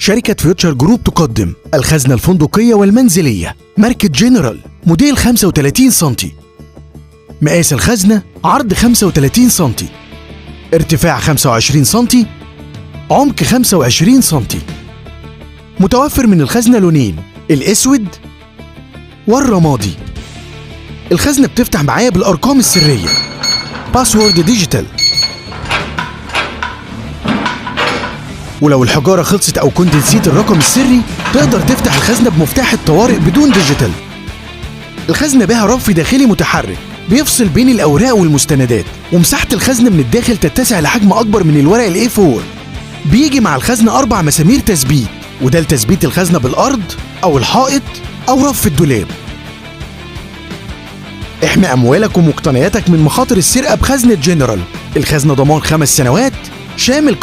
شركة فيوتشر جروب تقدم الخزنة الفندقية والمنزلية ماركة جنرال، موديل 35 سنتي. مقاس الخزنة عرض 35 سنتي، ارتفاع 25 سنتي، عمق 25 سنتي. متوفر من الخزنة لونين، الأسود والرمادي. الخزنة بتفتح معايا بالأرقام السرية، password digital. ولو الحجارة خلصت أو كنت نسيت الرقم السري تقدر تفتح الخزنة بمفتاح الطوارئ بدون digital. الخزنة بها رف داخلي متحرك بيفصل بين الأوراق والمستندات، ومساحة الخزنة من الداخل تتسع لحجم أكبر من الورق ال A4. بيجي مع الخزنة 4 مسامير تثبيت، وده لتثبيت الخزنة بالأرض أو الحائط أو رف الدولاب. احمي أموالك ومقتنياتك من مخاطر السرقة بخزنة جنرال. الخزنة ضمان 5 سنوات شامل